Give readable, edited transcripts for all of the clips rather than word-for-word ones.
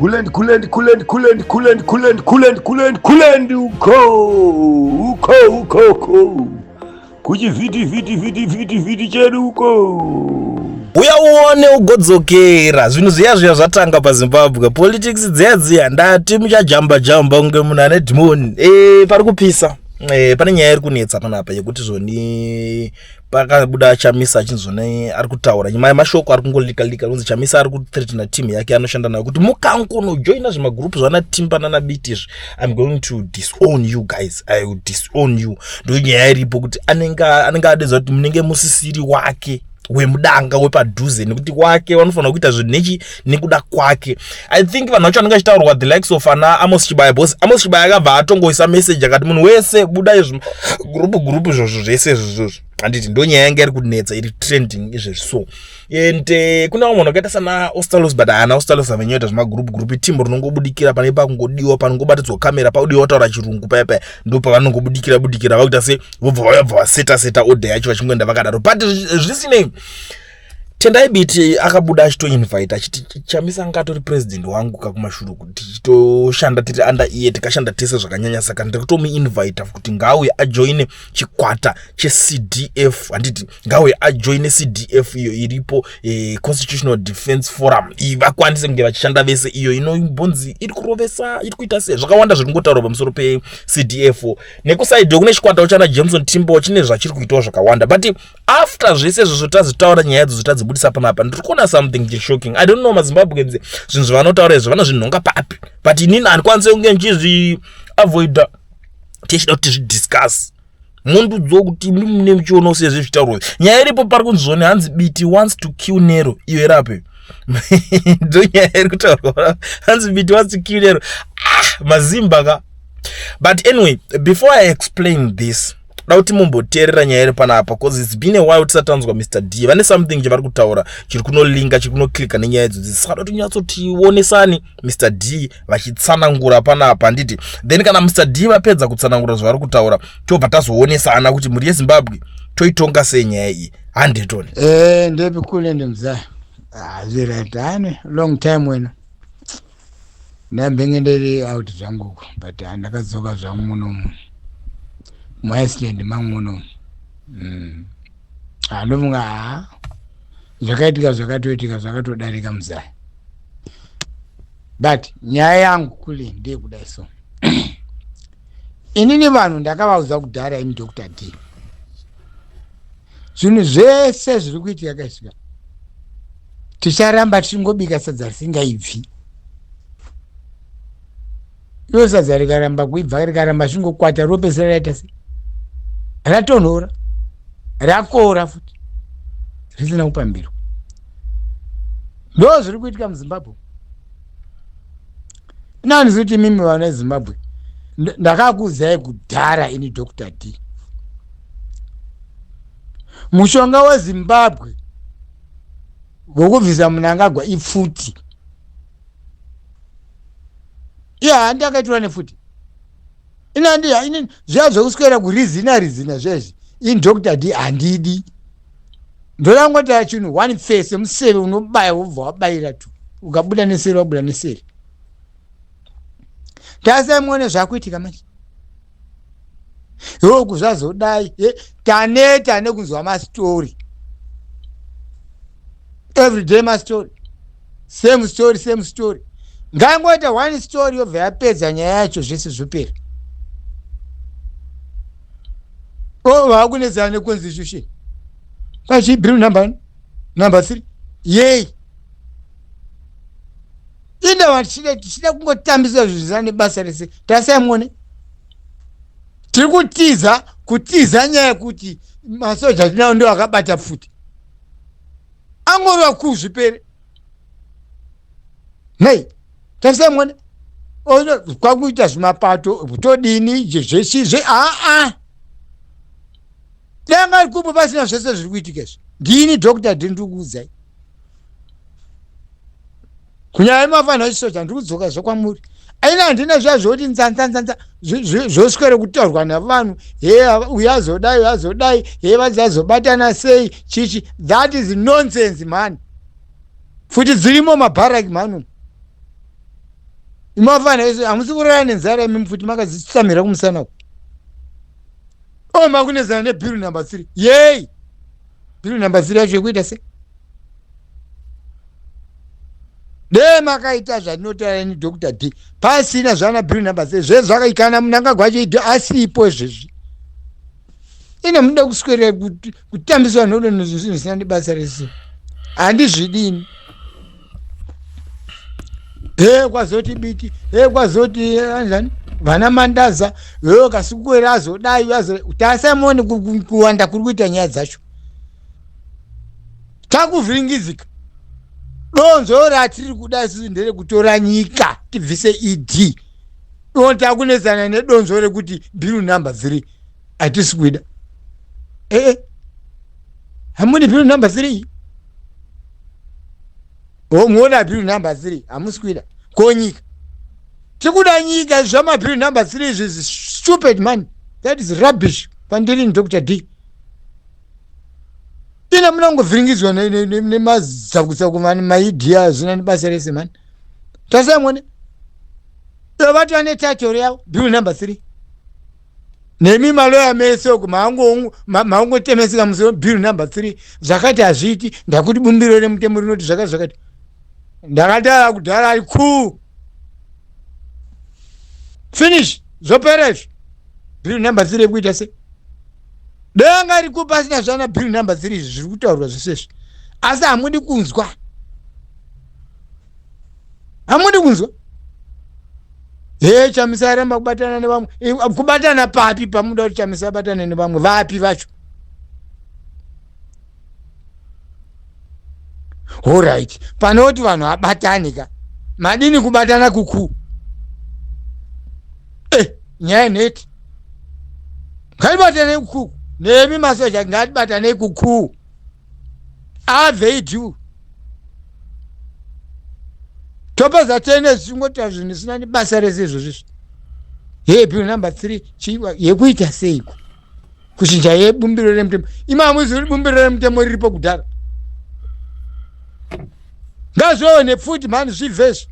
Kulend kulend kulend kulend kulend kulend kulend kulend kulend uko uko uko uko kuchivhiti vhiti vhiti vhiti vhiti chedu uko. Uya uone ugodzokera. Zvinhu zviya zviya zvatanga paZimbabwe. Politics dziya dziya ndati muchajamba jamba kunge munhu ane dhimoni. Pari kupisa. Pane nyaya iri kunetsa panapa yekuti zvoni pakabuda Chamisa achinzi zvoni ari kutaura nyuma yemashoko ari kungolika lika kunzi Chamisa ari kuthreatena team yake anoshanda nayo kuti mukangonojoina zvimagroup zvana Timba nana Biti izvi, I'm going to disown you guys, I will disown you. Ndo nyaya iripo kuti anenge adedza kuti munenge musisiri wake wemudanga wepadhuze, nekuti wake vanofanira kuita zvinhu nechi nekuda kwake. I think vanhu vacho vanenge vachitaurwa the likes of ana Amos Chibaya, because Amos Chibaya akabva atongoisa message akati munhu wese buda izvi group group izvozvo zvese izvozvo, handiti? Ndo nyaya yanga iri kunetsa, iri trending izvezvi. So and kuna vamwe vanhu vakaita sana Ostalos, but haana Ostalos avenyoita zvemagroup group. Team rinongobudikira pane pakungodiwa, panongobatidzwa kamera, paudiwa kutaura chirungu paya paya, ndo pavanongobudikira budikira, vakuita se vobva vabva vaseta seta order yacho, vachingoenda vakadaro. But zvisinei, Tendai Biti akabuda achitoinvite achiti Chamisa anga atori president wangu kakumashure, kuti tichitoshanda tiri under iye, tikashanda tese zvakanyanya, saka ndiri kutomuinvita kuti ngauye ajoine chikwata cheCDF, handiti? Ngauye ajoine CDF iyo iripo, Constitutional Defense Forum iyi, vakwanise kunge vachishanda vese. Iyo inombonzi iri kurovesa, iri kuita sei, zvakawanda zviri kungotaurwa pamusoro peCDF. Nekusaidhiwo kune chikwatawo chana Jameson Timbo chine zvachiri kuitawo zvakawanda. But after zvese izvozvo tazitaura nyaya idzodzo, tadzibudisa panapa, ndiri kuona something chishocking. I don't know maZimbabweans zvinhu zvavanotaura izvo vanozvinhonga papi, but inini handikwanisi kunge ndichizviavoida, tichida kuti tizvidiscuss mundudzo kuti mune muchionawo sezvi zvitaurwa. Nyaya iripo, pari kunzi zvone hanzi Biti wants to kill Nero. Iyo irape ndo nyaya iri kutaurwa, hanzi Biti wants to kill Nero. Ah, mazimba ka. But anyway, before I explain this, da kuti mumboteerera nyaya iri panapa, because it's been a while tisati tanzwa Mr D. Vane something chavari kutaura chiri kunolinka, chiri kunoklika nenyaya idzodzi, saka da kuti nyatsotionesani Mr D vachitsanangura panapa, handiti? Then kana Mr D vapedza kutsanangura zvavari kutaura, tobva tazoonesana kuti mhuri yeZimbabwe toitonga sei nyaya iyi, handetoni? Ndepi kule ndimzaya. Ah, zviright. Hani long time wena. Ndambenge ndiri out zvangu, but ndakadzoka zvangu munomu. MuIceland mangu munomu. Ah, ndofunga ha. Zvakaitika zvakatoitika, zvakatodarika muzaya. But nyaya yangu kule ndeyekudai so. Inini vanhu ndakavaudza kudhara, ini Dr. D. Zvinhu zvese zviri kuitika kaisvika, ticharamba tichingobika sadza risingaibvi. Iro sadza rikaramba kuibva, rikaramba zvichingokwata, ropedzisira raita sei? Ratonhora, rakora futi risina kupambirwa. Ndo zviri kuitika muZimbabwe. Inandizi kuti imimi vana veZimbabwe, ndakakuudzai kudhara ini Dr D, mushonga weZimbabwe wokubvisa Munangagwa ipfuti. Iye handi akaitirwa nefuti. Inandi ini zviya zvekuswera kurizina rizina zvezvi, ini Dr D handidi. Ndorangoti chinhu one face, museve unobaya, wobva wabayira tu, ukabuda neseri wabuda neseri. Tasai muone zvakuitika manje. Yoku zvazodai, taneta nekunzwa mastori everyday, mastori same story, same story. Ngangoita one story yobva yapedza nyaya yacho, zvese zvopera. O vakunetsana neconstitution pachibill number 3 yei? Indawa tichida kungotambisa zvinhu zvisina nebasa rese. Tasai muone, tiri kutiza kutiza nyaya yekuti masoja tinawo ndo akabata pfuti, angorova kuzvipere. Nei? Tasai muone, kwakuita zvimapato, todini zvesizve? Aa, danga kupo pasina zvese zviri kuitika izvi. Ndini Dr D, ndiri kuudzai kunyaya yemafanira chisoja, ndiri kudzoka zvekwamuri. Aina handina zviya zvokuti nzanzanzanza zvoswere kutaurwa navanhu, he uyu azodai, uyu azodai, he vachazobatana sei, chichi. That is nonsense, man. Futi dzirimo mabharaki manu. Imafana ese hamusi kurara nenzara imi futi makazitsamira kumusana uko. Oh, makunezana nebill number 3. Yey! Bill number 3 yacho yekuita se? Dee makaita zvandinotaura ini Dr. D. Pasina zvana bill number 3 zve zvakaikana Mnangagwa acho idi asipo izvezvi. Ine munoda kuswera kutambiswa nhodo zvinhu zvisina nebasa rese. Handizvidini. He kwazoti Biti, he kwazoti anzani vana Mandaza, he Kasukuwere azodai azo tasai muone kuwanda kuri kuita nyaya dzacho. Takuvhiringidzika. Donzvo ratiri kuda isusu nderekutora nyika tibvise ED. Don takunetsana nedonzvo rekuti bill number 3 hatisi kuida. Ee hamudi bill number 3. Muona bill number 3 hamusi kuida. Ko nyika tikuda nyika zvamabill number 3 izvi stupid man, that is rubbish. Kwandiri ni Dr. D. Ine munongovhiringidzwa nemazakutsaku mani maidhiya zvina nebasa rese mani. Tasamone vati vane title yavo bill number 3. Nemi maloya mese uku maangotemeseka musoro bill number 3 zvakati hazviiti, ndakuti bumbiro remutemo rinoti zvakati zvakati. Ndakataura kudhara ari ku finish zvopera izvi. Bill number 3 yekuita se denga riko pasina zvana bill number 3 izvi zviri kutaurwa zvese izvi, asi hamudi kunzwa, hamudi kunzwa. He Chamisa aramba kubatana nevamwe, kubatana papi pamuda kuti Chamisa abatane nevamwe vapi vacho? Alright, panoti vanhu abatane ka, madini kubatana kuku? Nyaya neti ngatibatane kuku nemi masoja, ngatibatane kuku abve idu topedza tene zvichingoita zvinhu zvisina nebasa rese izvozvo izvi. He bill number 3 chiwa yekuita seiko kuchinja yebumbiro remutemo? Imi hamuzivi kuti bumbiro remutemo riripo kudhara? Ngazvione pfuti mhani zvibve izvi.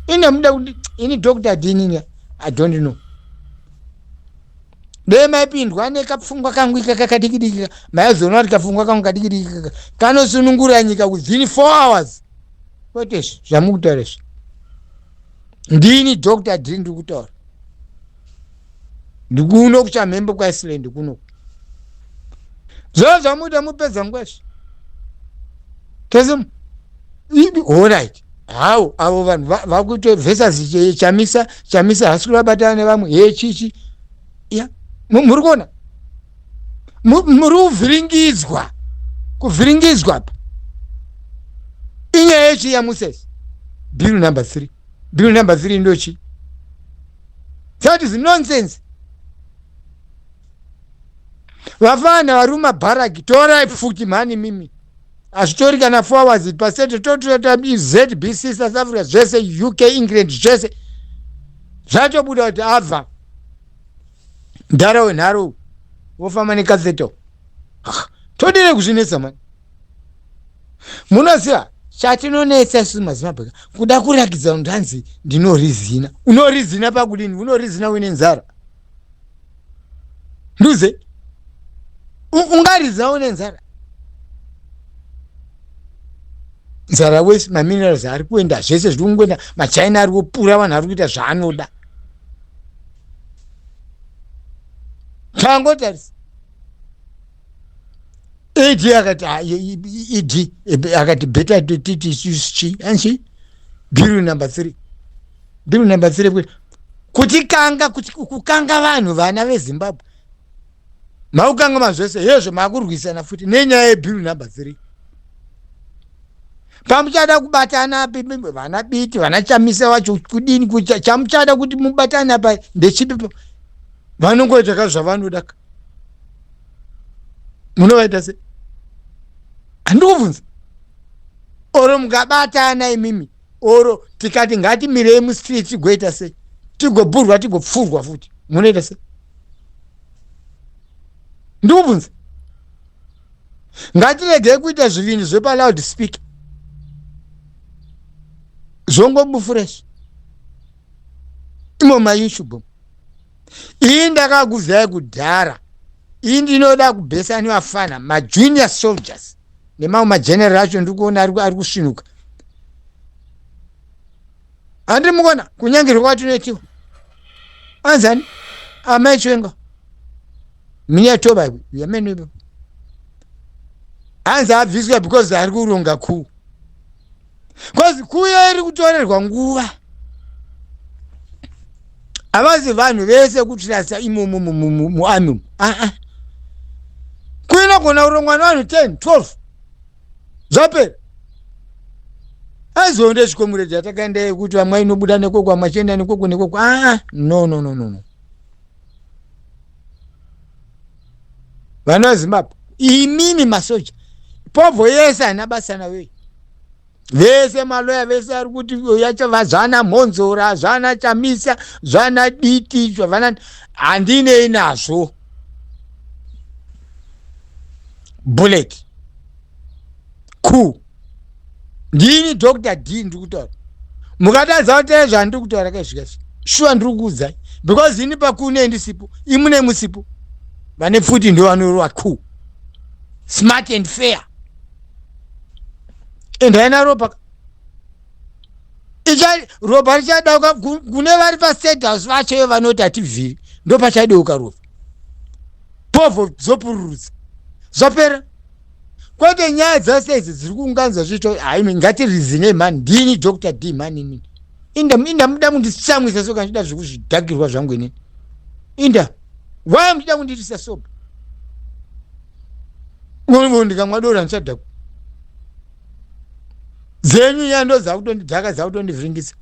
Ine muda kuti ini Dr. Dinini, I don't know. Dei maipindwa nekapfungwa kangu ikaka kadikidiki, maizoona kuti kapfungwa kangu kadikidiki kaka kanosunungura nyika within 4 hours, kwete izvi zvamukutaura izvi. Ndini Dr. D ndiri kutaura, ndikuno kuchamhembe kwaIceland kuno. Zvoo zvamuita mupedza nguva izvi tese. Alright, hawo avo vanhu vakuito versus Chamisa. Chamisa hasi kuvabatana nevamwe he chichi ya muri kuona muri kuvhiringidzwa, kuvhiringidzwa pa inyaya yechi yaMoses bill number 3. Bill number 3 ndochi? That is nonsense. Vafana vari mumabharaki, torai pfuti mhani mimi. Hazvitori kana 4 hours pasete totoita ZBC, South Africa zvese, UK, England zvese zvatobuda kuti abva ndara wenharo wofamba nekatheto. Todire kuzvinetsa mani. Munoziva chatinonetsa isusu maZimbabwe? Kuda kurakidza kuti hanzi ndinorizina. Unorizina pakudini? Unorizina uine nzara? Nduze ungarizina une nzara? Nzara wese, maminerals ari kuenda, zvese zviri kungoenda. MaChina ari kupura vanhu, ari kuita zvaanoda. Tangotarisa ED akati ED akati better titi chi anchi bill number 3, bill number 3 kuti kanga kuti kukanga vanhu vana veZimbabwe maukanga mazvese hezvo makurwisana futi nenyaya yebill number 3. Pamuchada kubatana vana Biti, vana Chamisa vacho kudini? Chamuchada kuti mubatane apa ndechipi? Vanongoita ka zvavanoda ka, munovaita se handikubvunza. Oro mukabatana imimi, oro tikati ngatimirei mustreet tigoita sei, tigobhurwa, tigopfurwa futi, munoita sei? Ndikubvunza. Ngatiregei kuita zvivindu zvepaloud speaker. Zvongobufura izvi imo mayoutube. Iyi ndakakuzai kudhara. Iyi ndinoda kubhesa nevafana majunior soldiers nemamwe mageneral acho ndiri kuona ari kusvinuka. Handiri mukuona kunyangirwa kwatinoitiwa. Anzani amai Chiwenga minyatoba yamene ipo hanzi abviswa because ari kuronga kuu bcause kuyo iri kutorerwa nguva. Havazi vanhu vese kutirasa imomo muarmy umu. Aa, kuinogona kurongwa nevanhu 10 12 zvapera. Aizonde chikomuredzi yatakaenda yekuti vamwe inobuda nekoko, vamwe achienda nekoko nekoko. Aa, no, no, no, no, no. Vana veZimbabwe, imimi masoja, povho yese haina basa nayo. Vese maloya vese ari kuti yachava zvana Mhonzora, zvana Chamisa, zvana Diti, zvavana, handinei nazvo. Bullet ku ndini Dr D ndiri kutaura. Mukatadza kuteera zvandiri kutaura kaizvika izvi, shuwa ndiri kuudzai, because ini pakune ndisipo, imune musipo. Vane pfuti ndo vanorova ku smart and fair and haina ropa. Icha ropa richadauka kune vari pastate house vacho vanoti hatibviri, ndo pachadeuka ropa. Povho dzopururudza zvapera. Kwete nyaya dzese idzi dziri kuunganidza zviito. Haimi, ngatireasonei mani. Ndini Dr D mani inini. Inda inda muda kunditsamwisa so kana ndichida zvekuzvidhakirwa zvangu inini. Inda why muchida kundiitisa soba? Ndikamwa doro handichadhakwa. Dzenyu nyaya ndo dzakutondidhaka, dzakutondivhiringisa.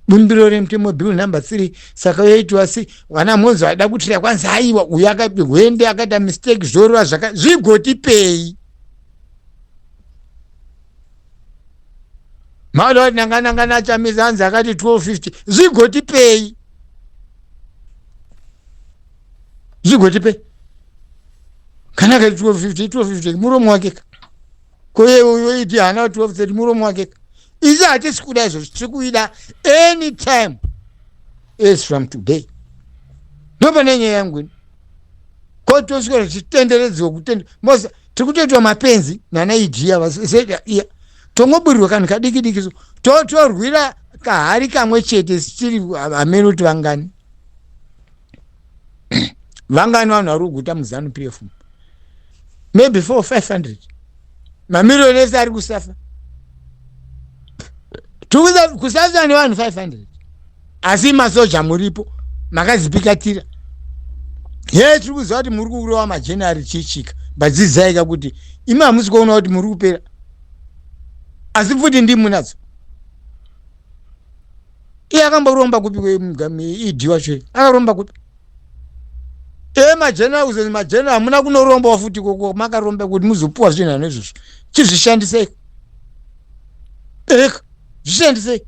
Bumbiro remutemo, bill number 3, saka yoitiwa sei? Vana Mhonzo vaida kutira kwanzi aiwa, uyu akahwende akaita mistake, zvoreva zvaka zvigotipei mauda kuti nanga nanga nachamisa hanzi akati 1250 zvigotipei, zvigotipei kana akati 1250 1250 muromo wake ka. Koye uyo iti haana 1230 muromo wake ka. Isi hatisi kuda izvozvo, tiri kuida anytime as from today. Ndopane nyaya yangu ini. Ko toswera tichitenderedziwa kutende mosa tiri kutoitwa mapenzi nana ED ava iya. Tongoburirwa kanhu kadiki diki so torwira kahari kamwe chete tiri hameno kuti vangani. Vangani vanhu vari kuguta muZANU PF? Maybe 4 500 mamiriyoni ese ari kusafa kusafa nevanhu 500, asi masoja muripo makazipikatira. Ye tiri kuziva kuti muri kurova majenari chichika, badzidzai kuti imi hamusi kuona kuti muri kupera, asi futi ndimunadzo. Iye akamboromba kupi? ED wacho akaromba kupi? E majenera kuzonzi majenera, hamuna kunorombawo futi koko makaromba kuti muzopuwa zvinhu ano izvozvo? Chizvishandisei eka, zvishandisei.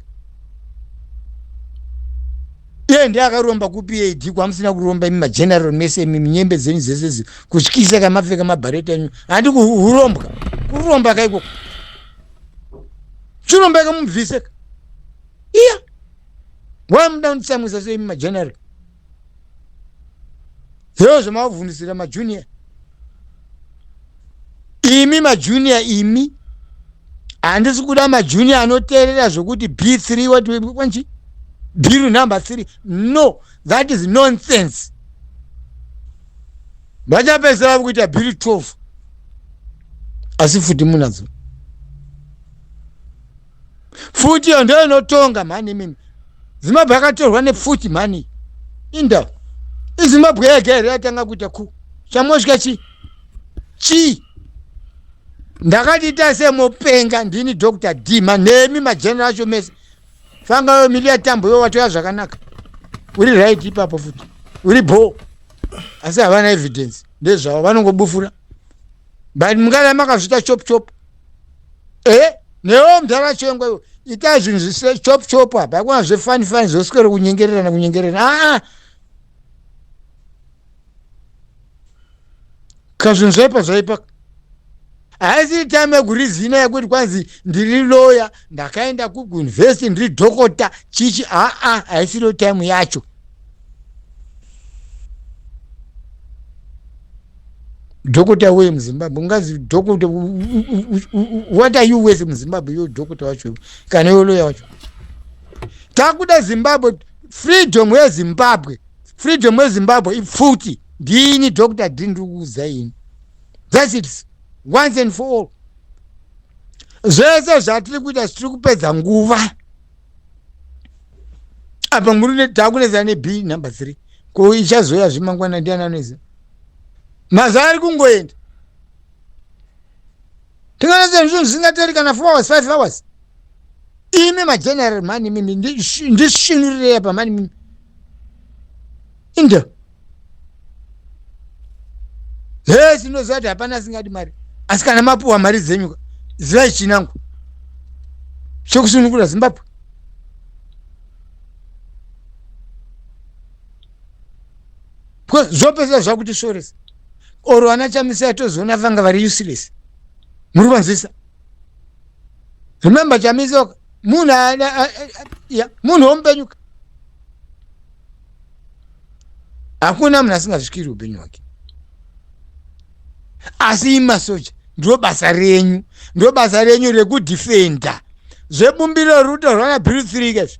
Iye ndiye akaromba kupi? ED kwamusina kuromba imi mageneral mese imi, minyembe dzenyu dzese kutyisa kamapfeka mabhareta enyu, handi kurombwa kuromba kaikoko? Chiromba kamubvise iya. Wamuda kunditsamwisa sei imi mageneral? Zvo zvamavhundisira majunior imi, majunior imi. Handisi kuda majunior anoteerera zvokuti B3 what wanchi bill number 3. No, that is nonsense. Vachapedzisira kuita bill 12, asi futi munadzo. Futi iyo ndo inotonga mhani imimi. Zimbabwe yakatorwa nepfuti mhani. Inda iZimbabwe yega here yatanga kuita ku chamosvika chi chii? Ndakati ita semopenga. Ndini Dr D manemi mageneral acho mese. Fangayo milia tambo yo watoya zvakanaka, uri right ipapo, futi uri bo, asi havana evidence, ndezvavo vanongobufura. But mungada makazviita chop chop. E newo mudhara Chengwa iwo, itai zvinhu zvise chop chop apa. Hakuna zvefani fani zvoswere kunyengererana kunyengererana. Aa, ka zvinhu zvaipa zvaipa. Haisi time yekurizina yekuti kwanzi ndiri loya, ndakaenda kuuniversity, ndiri dhokota, chichi. Aa, haisiro time yacho. Dhokota wei muZimbabwe? Ungazi dhokota, what are you worth muZimbabwe? Iwe dhokota wacho kana iwe loya wacho. Takuda Zimbabwe, freedom yeZimbabwe. Freedom yeZimbabwe ipfuti. Ndini Dr D, ndiri kuudza ini. That's it, once and for all. Zvese zvatiri kuita, tiri kupedza nguva apa. Muri takunetsa nebill number 3, ko ichazoya zvimangwana, ndiani anoziva? Mazuva ari kungoenda, tinganetsa zvinhu zvisingatori kana 4 hours, 5 hours. Imi mageneral mani, imimi ndisvinurirei apa mani. Mimi inde he, tinoziva kuti hapana asingadi mari, asi kana mapuwa mari dzenyu, zivai chinangwa chekusunungura Zimbabwe. Zvopesa zvakutisvoresa oro vana Chamisa, tozoona vanga vari useless. Muri vanzwisa? Remember, Chamisa munhu munhu womupenyuka. Hakuna munhu asingasvikiri upenyu hwake, asi imasoja ndo basa renyu, ndo basa renyu rekudhifenda zvebumbiro ruto rwana bill 3 kezvo.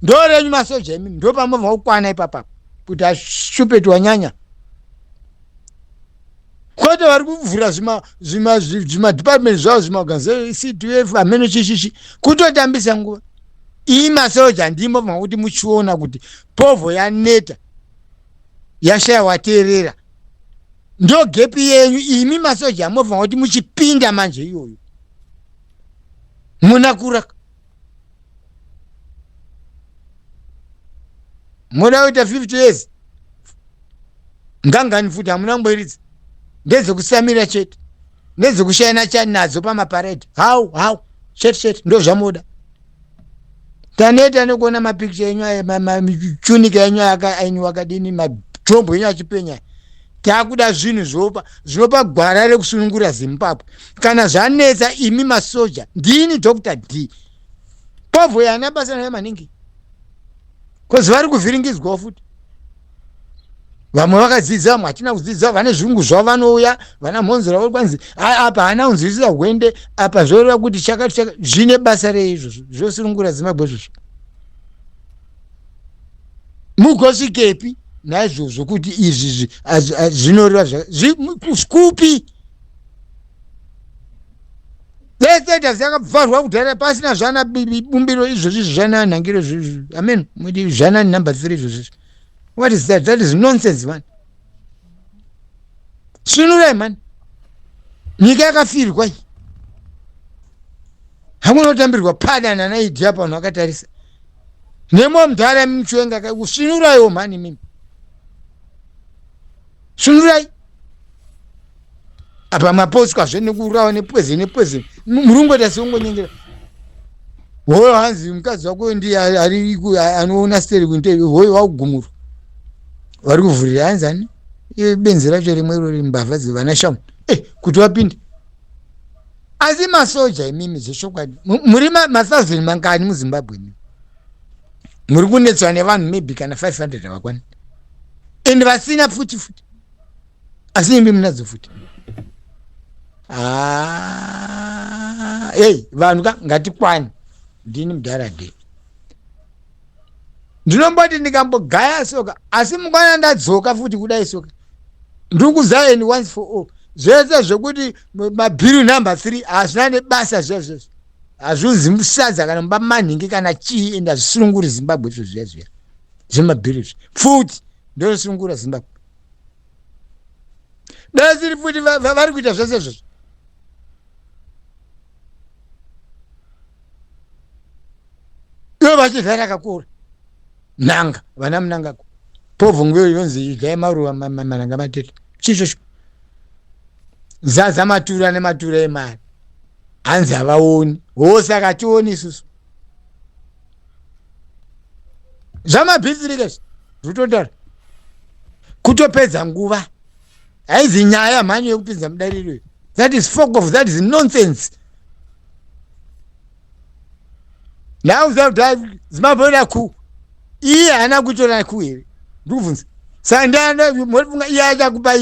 Ndo renyu masoja imimi, ndo pamobva kukwana ipapapo kuti ashupeti wanyanya, kwete vari kuvhura zvimadepartment zvavo, zvimaorganization, hameno chichichi, kutotambisa nguva. Ii, masoja ndimo makuti muchiona kuti povho yaneta, yashaya wateerera, ndo gap yenyu imi masoja amovha kuti muchipinda manje iyoyo munakura. Muda kuita 50 years ngangani futi? Hamuna kumboiridza. Ndedzekusamira chete, ndedzekushayana chani nadzo pamaparade, how chete chete, ndo zvamuda. Taneta nekuona mapikicha enyu aya, machunika enyu enyu akadini, majombo enyu achipenya. Takuda zvinhu zvinopa gwara rekusunungura Zimbabwe. Kana zvanetsa, imi masoja, ndini Dr D. Povho yana basa nayo maningi, 'cause vari kuvhiringidzwawo futi. Vamwe vakadzidza, vamwe hatina kudzidza, vane zvirungu zvavo, vanouya vana mhonzora vari kwanzi apa haana kunzwisisa hwende apa, zvoreva kuti chakati chaka. Zvine basa rei izvozvo? Zvosunungura Zimbabwe izvozvo? Mugosvikepi naizvozvo kuti izvi zvinoreva kupi? Status yakabvarwa kudhara pasina zvana bumbiro izvozvi, zvana nhangiro, amen, zvana number 3 izvozvi. What is that? That is nonsense, man. Svinurai man, nyika yakafirwa iyi. Hamuna kutambirwa pada nanaidhi apa, vanhu vakatarisa nemo mudhara muchiwenga. Svinuraiwo mhani mimi, svinurai apa. Maposwa zve nekuurawa nepoison, nepoison. Muri kungoita seungonyengera hoyo. Hanzi mukadzi wako ndiye ari anoona steri kuinte hoyo, wakugumurwa, vari kuvhurira. Hanzi ani benzi racho rimwe irori, mbavha dzevana shamu kuti vapinde. Asi masoja imimi, zvechokwadi muri mathousand mangani muZimbabwe? Imi muri kunetswa nevanhu maybe kana 500 havakwani, and vasina futi futi, asi imi munadzo futi. Ah, ei vanhu ka, ngatikwani. Ndini mudhara de, ndinomboti ndikambogaya soka, asi mukwana ndadzoka futi kudai soka. Ndiri kuzaeni once for all, zvese zvekuti mabill number 3 hazvina nebasa zvezvezvo. Hazviunzi sadza kana mumba manhingi kana chii, ende hazvisununguri Zimbabwe izvo zviya zviya zvemabhiri izvi. Futi ndosunungura Zimbabwe dasiri futi vari kuita zvese izvozvo. Ivo vachidya rakakura nhanga vana Munangagwa, povho nguyo inonzi idyai maruva, manhanga matete, chichocho zaza matura nematura emari. Hanzi havaoni ho, saka tioni isusu zvamabhizirika izvi. Zvitotara kutopedza nguva, haizi nyaya mhanyo yekupinza mudariro. That is fuck off, that is nonsense. Now that Zimbabwe ida ku iye haana kuitora ku here, ndikubvunza. Saka ndimofunga iye achakupa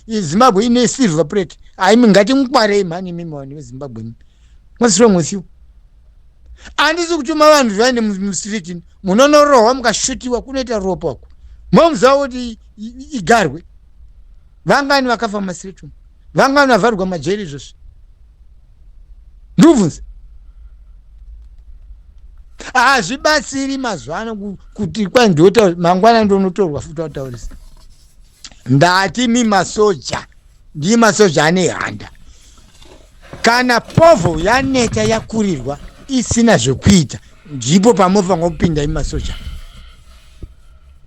Zimbabwe ine silver plate. Aimi ngatimukwarei mhani imimi vanhu veZimbabwe imi. What's wrong with you? Handisi kutuma vanhu zvaende mustreet, munonorohwa mukashutiwa, kunoita ropa uko momuziva kuti igarwe. Vangani vakafa mumastreet umu? Vangani vavharwa majeri izvozvi? Ndikubvunza. Hazvibatsiri mazuva ano kuti kwandota mangwana ndonotorwa futi wataurisa. Ndati mi masoja, ndii masoja ane handa. Kana povho yaneta, yakurirwa, isina zvekuita, ndipo pamofanira kupinda imi masoja.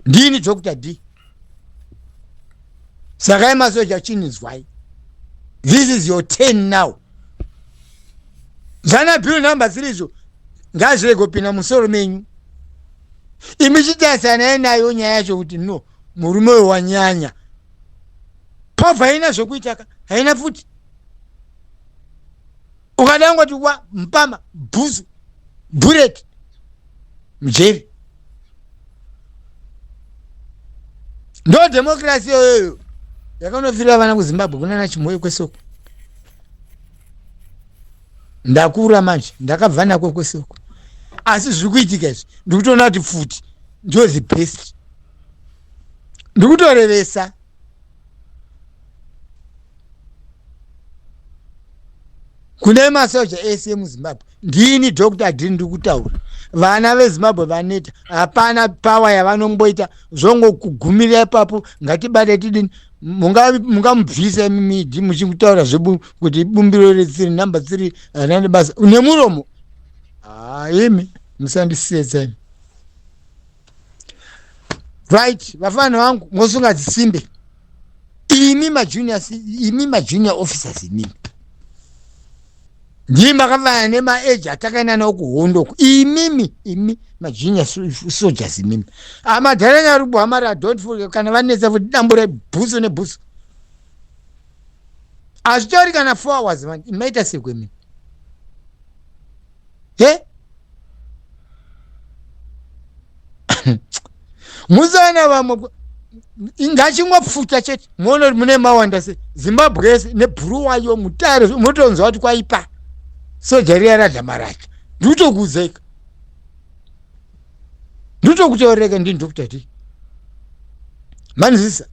Ndini Dr D. Saka imasoja chinizwai, this is your turn now. Zvana bill number 3 izvo ngazvirege kupinda musoro menyu. Imi chitasanai nayo nyaya yacho kuti no, murume uyo wanyanya. Povha haina zvokuita ka, haina futi. Ukada ngoti wa mpama bhuzu bullet mujeri. Ndo democracy iyoyo yakanofirira vana kuZimbabwe kunana Chimoyo kwesoko. Ndakura manje, ndakabva nako kwesoko, asi zviri kuitika izvi ndikutoona kuti futi ndo the best. Ndikutorevesa. Kune masoja ese emuZimbabwe, ndini Dr D ndiri kutaura. Vana veZimbabwe vaneta, hapana power yavanomboita, zvongokugumira ipapo. Ngatibate tidini? Mungamubvisa imimi muchikutaura zvebu kuti bumbiro retsiri number 3 harina nebasa nemuromo. Imi musandisetsa imi. Right, vafana vangu, mosunga dzisimbe imi majunior, imi majunior officers, imimi ndii makafanana nemaeji atakaenda nawo kuhondo imimi, imi majunior soldiers imimi. Amadharanya ari kuhamara, don't forget, kana vanetsa futi dambura bhusu nebhusu. Hazvitori kana 4 hours man, maita sekwemini he musaona vamwe ngachingopfuta chete, muone kuti mune mawanda se Zimbabwe yese nebhuruwayo Mutare, munotonzwa kuti kwaipa soja riya radla maracha. Ndikutokuudzaika, ndikutokutaureka, ndini Dr D. Manzisa,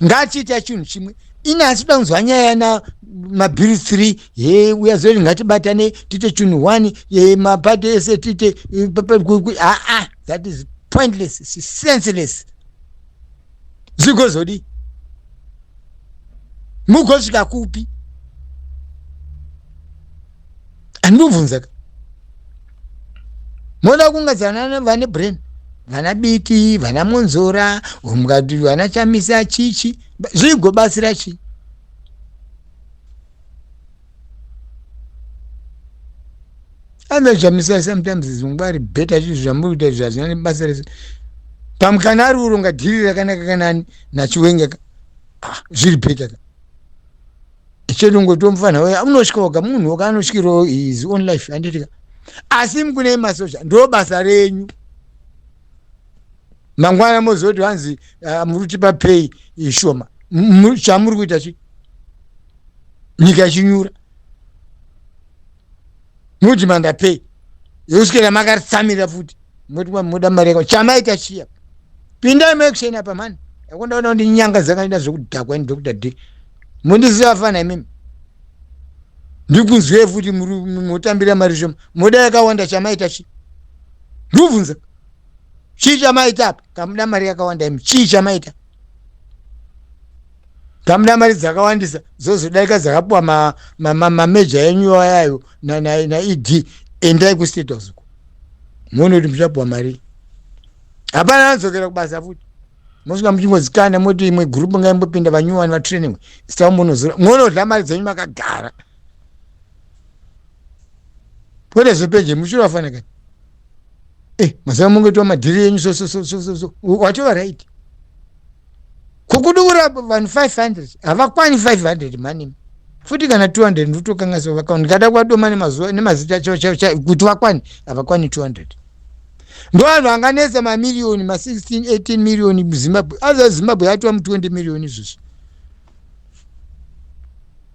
ngatiita chinhu chimwe. Ini asi kuda kunzwa nyaya na mabhiri 3 he uyazoti ngatibatane tiite chinhu 1 ye mapati ese tiite aa, that is pointless, senseless. Zvigozodi mugosvika kupi? Andikubvunza ka. Moda kungadzana vane brain, vana Biti, vana Monzora, mukati vana Chamisa, chichi zvigobatsira chii? Anochamisa sometimes zingwari better. Zvinhu zvamuri kuita izvi hazvina nebasa rese. Pamukana ari uronga dhiri rakanaka kanani naChiwenga ka, ah, zviri better ka. Chete ungotomufana uya unosvika oga, munhu oga anosvikirawo his own life, handiti ka? Asi mukune masoja, ndo basa renyu. Mangwana mozoti hanzi muri kutipa pay ishoma. Chamuri kuita chi nyika ichinyura, mudimanda pay yokusvikira makaritsamira futi, moti muda mari yako. Chamaita chiya, pindai muaction apa mani. Akundaona kuti nyanga dzakaenda zvekudhakwa. Ini Dr D mundiziva fana imimi, ndikunzwei futi motambira mari shoma, moda yakawanda. Chamaita chi? Ndikubvunza, chii chamaita apa kamuda mari yakawanda imi? Chii chamaita kamuda mari dzakawandisa dzozodarika dzakapuwa mameja enyu ayayo naED? Endai kuState House uko muone kuti muchapuwa mari. Hapana anodzokera kubasa futi. Mosvika muchingodzikana, moti imwe gurupu ngaimbopinda vanyuwani vatraining, sitamumbonozora, monodla mari dzenyu makagara, kwete zvepeje muchiri kani. Mazuva mungoitwa madhiri enyu so watova right. Kukudura vanhu 500 havakwani 500 mani. Futi kana 200 ndikutokanganisa vakaona. Ndikada kuvadoma nemazuva nemazita chaiwo chaiwo chaiwo kuti vakwani havakwani 200. Ndo vanhu vanganetsa mamiriyoni ma 16 18 miriyoni muZimbabwe. Otherwise Zimbabwe yatova mu 20 miriyoni izvozvi.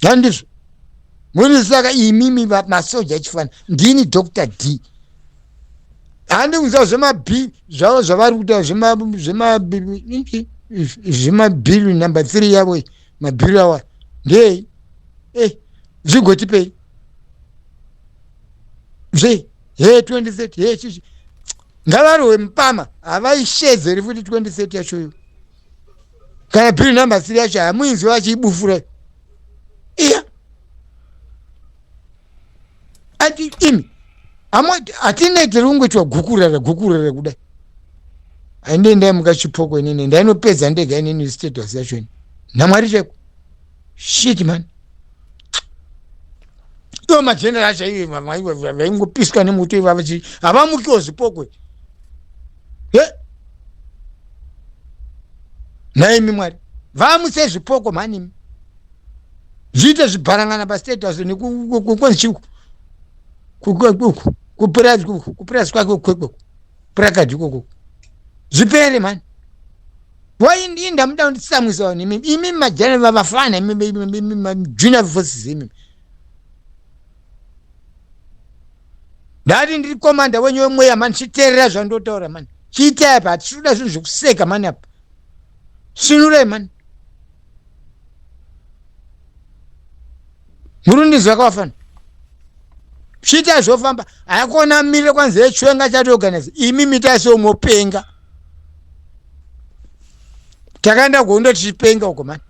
Handizvo. Muri saka imimi masoja echifana ndini Dr. D. Handi kunzwa zvemab zvavo zvavari kutaura zvema zvema zvemabhiri number 3 yavo mabhiri awa ndei eh zvigotipei zve he 2030 he chichi ngavarohwe mupama havaishedzeri futi 2030 yachoyo kana bhiri number 3 yacho hamuinzwi vachiibufura iya ati imi hatinei tiri kungoitwa gukurara gukurara kudai haindei ndaimuka chipoko inini ndainopedza ndega inini status yacho ini namwari chaiko shit man ivo majenera acho iye vaingopiswa nemoto ivava chi havamukiwo zvipoko he nhaimi mwari vamutse zvipoko mhanimi zviite zvibharangana pastate house nekukonzi chiko kupurazi kwake kwekwe purakadhi ikoko zvipere mani wainda muda kunditsamwisa vanhu imimi imi majana vavafana imi majunior forces imimi ndati ndiri komanda wenyu wemweya mani chiteerera zvandotaura mani chiitai apa hatisi kuda zvinhu zvekuseka mani apa svinurai mani murundizwa kawafana chiita zvofamba hakona mirire kwanzi yechwenga chatoorganize imi mitai mopenga takaenda kuhondo tichipenga uko mani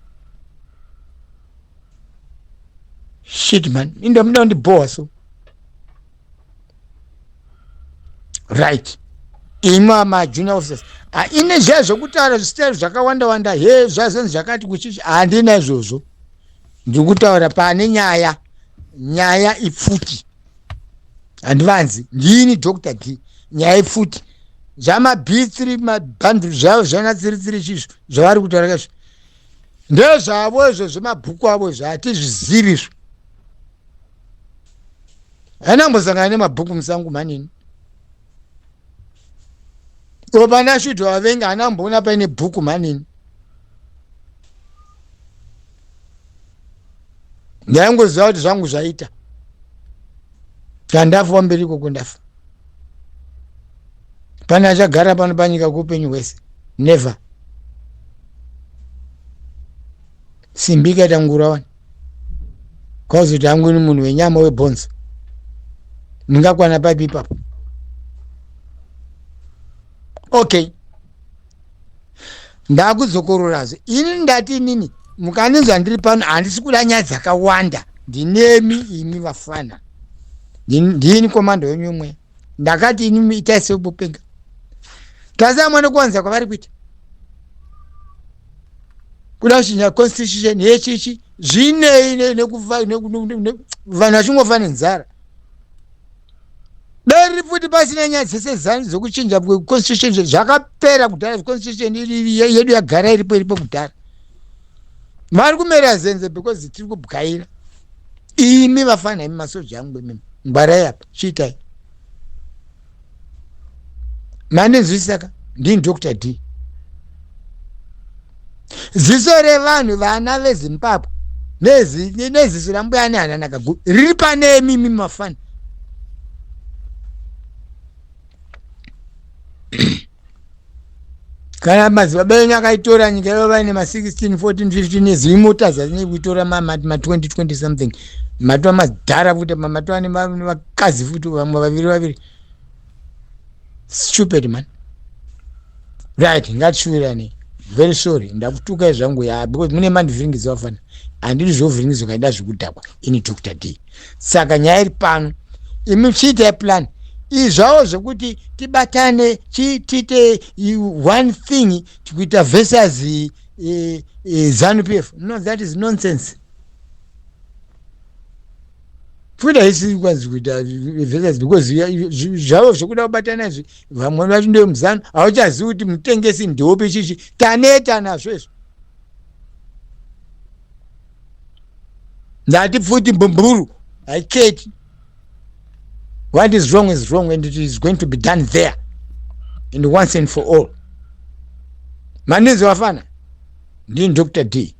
shit man indomuda kundibhowa so right ima majunior officers ah, ine zviya zvekutaura zvisitari zvakawanda wanda he zvazonzi zvakati kuchichi handina izvozvo ndiri kutaura pane nyaya nyaya ipfuti handivanzi ndini dr d nyaya ipfuti zvama b3 mabhanduru zvavo zvana tsiritsiri chizvo zvavari kutaura kaizvo ndezvavo izvo zvemabhuku avo izvo hatizvizivi izvo haina kumbosangana nemabhuku musango manini o pana shuti vavenga haana kumboona paine bhuku manini ndaingoziva kuti zvangu zvaita kandafa pamberi ikoko ndafa pane achagara pano panyika kweupenyu hwese never simbi ikaita ngura wani kwazoti hangu ini munhu wenyama webhonzo ndingakwana papi ipapo okay ndakudzokorora-zve ini ndati inini mukaninzwa ndiri pano handisi kuda nyaya dzakawanda ndinemi imi vafana ndini komando wenyu imwe ndakati inimi itai sekupenga tasamwa nekuwanza kwavari kuita kuda kuchinja constitution yechichi zvinei nekufa vanhu vachingofa nenzara dai riri futi pasina nyaya dzese dzekuchinja constitution zvakapera kudhara constitution yedu yagara iripo iripo kudhara vari kumera zenze because tiri kubwaira imi vafana imi masoja angu imimi ngwarai apa chiitai mandinzwisaka ndini dr d ziso revanhu vana vezimbabwe neziso rambuya nehanana kagu riri pane imimi mafana kana madzibaba enyu akaitora nyika yavo vaine ma16 14 15 years imota dzazine kuitora ma20 20 something matova madhara futi matova nevakazi futi vamwe vaviri vaviri stupid man right ngatishuwiranei very sorry ndakutukai zvangu ya because mune mandivhiringidza vafana handidi zvovhiringidzwa kaida zvekudhakwa ini dr d saka nyaya iri pano imi chiitai plan izvavo zvekuti tibatane tiite one thing tikuita versus eh, eh, zanu p f no that is nonsense futi haisi kwanzi kuita versus because zvavo zvekuda kubatana izvi vamwe vacho ndewe muzanu hauchazivi kuti mutengesi ndewopi chichi taneta nazvo izvo Ndati pfuti mbumburu haiketi. What is wrong is wrong and it is going to be done there and once and for all. Maninzi wafana, ndini Dr D.